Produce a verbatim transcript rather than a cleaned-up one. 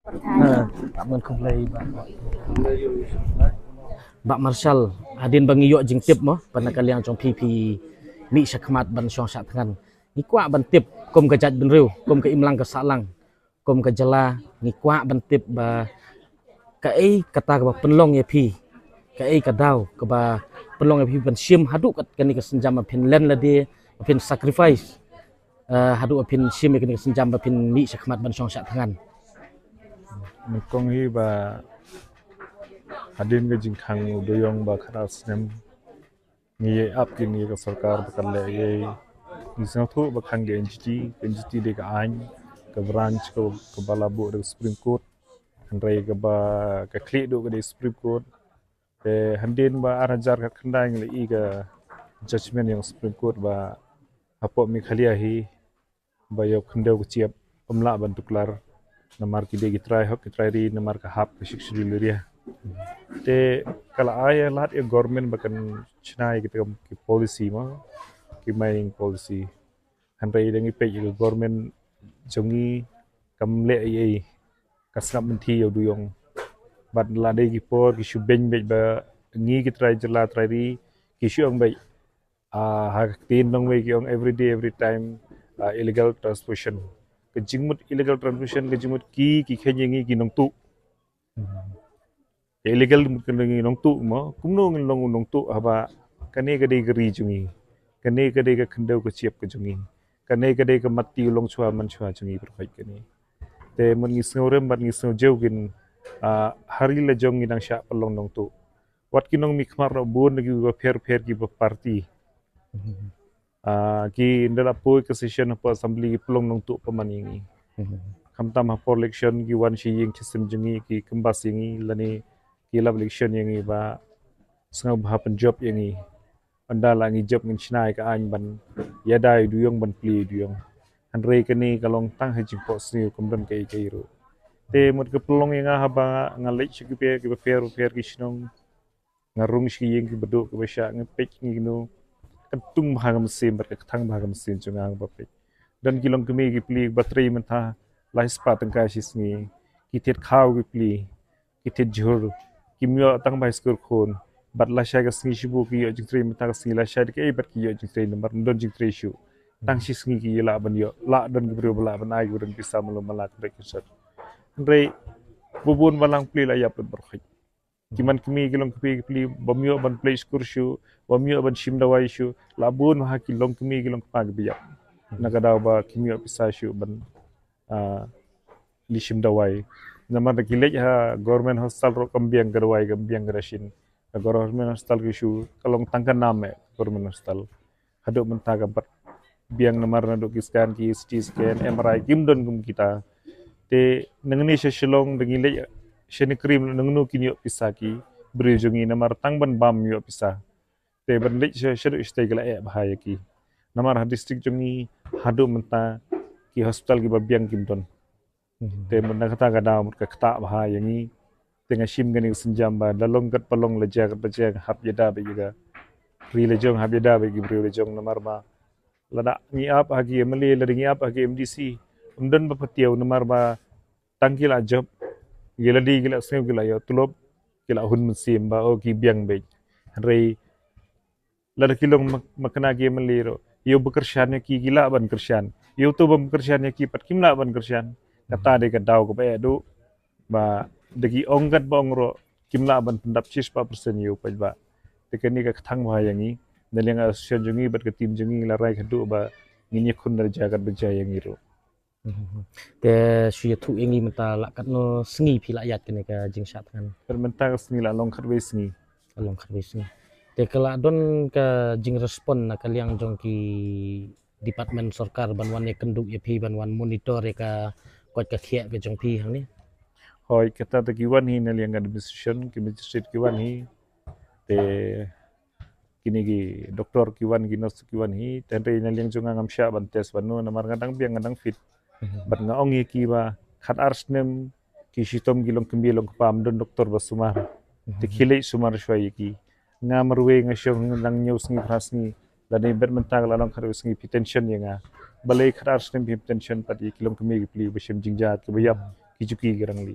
Ha, tak men khublei ba. Bah Marshal, hadien ba ngi ïoh jingtip mo, ba na ka liang jong phi phi mih shakhmat ban shong shah thngan. Ngi kwah ban tip, kum ka jaitbynriew, kum ka imlang ka sahlang, kum ka jylla, ngi kwah ban tip ba kaei kata kaba pynlong ïa phi, kaei ka daw kaba pynlong ïa phi ban shim haduh kat kane ka sienjam ba phin len lade, ba phin sacrifice, eh, haduh ba phin shim ïa kane ka sienjam ba phin mih shakhmat ban shong shah thngan. Nyngkong hi ba hadien ka jingkhang u Dooiong ba khatar snem, ngi ïa ap kine ka sorkar ba kan leh ei. Ngi sngewthuh ba khang ka N G T, ka N G T dei ka aiñ, ka branch ka, kaba la buh da ka Supreme Court. Hynrei kaba ka khlieh duh ka dei Supreme Court. Te hadien ba ar hajar khatkhyndai ngi la i ka judgment jong Supreme Court ba hapoh Meghalaya hi ba ïa u khyndew ka chiap ym lah ban tuklar. Namar ki dei ki trai hok ki trai ri namar ka hap ka Sixth Schedule area. Te ka la ai lad ïa government ba kan shna ïa kita ki policy mo, ki mining policy. Hynrei da ngi peit ïa ka government jong ngi kam leh ei ei, ka sngap mynthi ïa u Dooiong. Bad la dei ki por ki shu beiñ beit ba ngi ki trai jylla trai ri ki shu ong beit, ah, ha ka ktien nongwei ki ong every day, every time, ah, illegal transposition. Ka jingmut illegal transposition, ka jingmut ki, ki kheiñ ïa ngi ki nongtuh. Ka illegal ka mut ka ngi nongtuh mo, kumno ngin long u nongtuh haba kane ka dei ka ri jong ngi. Kane ka dei ka khyndew ka chiap ka jong ngi. Kane ka dei ka matti u longshwa manshwa jong ngi baroh kane. Te mut ngi sngewrem bad ngi sngew jew kin, ah, ha ri la jong ngi dang shah pynlong nongtuh. Wat ki nongmihkhmat ruh bun na kiba pher pher kiba party. Ah, ki ynda la poi ka session hapoh assembly ki pynlong nongtuh pynban ïa ngi. Khamtam ha por election ki wan sha ïing sha sem jong ngi ki kynbas ïa ngi lane ki lap election ïa ngi ba sngewbha pynjop ïa ngi. Ynda la ngi jop ngin shna ïa ka aiñ ban ïada ïa u Dooiong ban plie ïa u Dooiong. Hynrei kane ka long tang ha jingphohsniew kam don kaei kaei ruh. Te mut ka pynlong ïa nga haba nga leit sha ki pher kiba pher pher ki shnong. Nga rung sha ki ïing kiba duh kiba shah nga peit ngi kino. Ka tung bha ka mynsiem bad ka kthang bha ka mynsiem jong nga haba peit. Don ki longkmie ki plie ba trei mynta lai spah tyngka shi sngi. Ki thied khaw ki plie, ki thied jhur, kim ïoh tang bai skur khun. Bad lashai ka sngi shibun ki ïoh jingtrei mynta ka sngi lashai da kaei bad ki ïoh jingtrei namar ym don jingtrei shuh. Tang shi sngi ki ïa lah ban ïoh, lah don ki briew ba lah ban ai ki ba don pisa malu mala ka bek ka sat. Hynrei bun ba lang plie la ïap lut baroh. Ki man kmie ki longkmie ki plie bym ïoh ban plie skur shuh, bym ïoh ban shim dawai shuh, la bun ha ki longkmie ki longkpa kiba ïap. Na ka daw ba kim ïoh pisa shuh ban, ah, leit shim dawai. Namar da ki leit ha government hospital ruh kam biang ka dawai kam biang ka dashin. Ka government hospital ki shu ka long tang ka nam eh government hospital. Haduh mynta kam pat biang namar naduh ki scan ki C T scan M R I kim don kum kita. Te nangne sha Shillong da ngi leit sha Nongkrim nangno kin ïoh pisa ki briew jong ngi namar tang ban bam ïoh pisa. Te ban leit sha shaduh shatei ki la eh bha ïa ki. Namar ha district jong ngi haduh mynta ki hospital kiba biang kim don. Te mut na kata ka daw mut ka ktah bha ïa ngi. Te nga shim kane ka sienjam ba la long kat ba long la jia kat ba jia hap ïada bad ïa ka ri la jong hap ïada bad ki briew la jong namar ba lada ngi ap ha ki M L A lada ngi ap ha ki M D C ym don ba patiaw namar ba tang ki la jop ki la dei ki la sngew ki la ïoh tulop ki la hun mynsiem ba o ki biang beit. Hynrei lada ki long ma, ma kane ki M L A ruh ïoh ba kyrshan ïa ki ki lah ban kyrshan. Ïoh to bym kyrshan ïa ki pat kim lah ban kyrshan. Kata dei ka daw kaba eh duh ba da ki ong kat ba ong ruh kim lah ban pyndap shispah percent ïoh pat ba. Te kane ka kthang bha ïa ngi. Na liang association jong ngi bad ka team jong ngi la rai ka duh ba ngin ïakhun da jia kat ba jia ïa ngi ruh. Te shu ïathuh ïa ngi mynta la katno sngi phi la ïaid kane ka jingshah thngan? Mynta ka sngi la long khatwei sngi. La long khatwei sngi. Te ka la don ka jingrespond na ka liang jong ki department sorkar ban wan ïakynduh ïa phi ban wan monitor ïa ka koit ka khiah ka jong phi hangne? Hooid, kata te ki wan hi na liang administration ki magistrate ki wan hi. Te kine ki doktor ki wan ki nurse ki wan hi, te hynrei na liang jong nga ngam shah ban test ban no namar nga dang biang nga dang fit. Bad nga ong ïa ki ba khat ar snem ki shitom ki longkmie longkpa ym don doktor ba sumar. Te khie leit sumar shuwa ïa ki. Nga marwei nga shong nga dang hynñiew sngi phra sngi. Lane bad mynta ka la long khatwei sngi phi tension ïa nga. Balei khat ar snem phi tension pat ïa ki longkmie ki plie ba shem jingjia kiba ïap. ki juki ki rangli.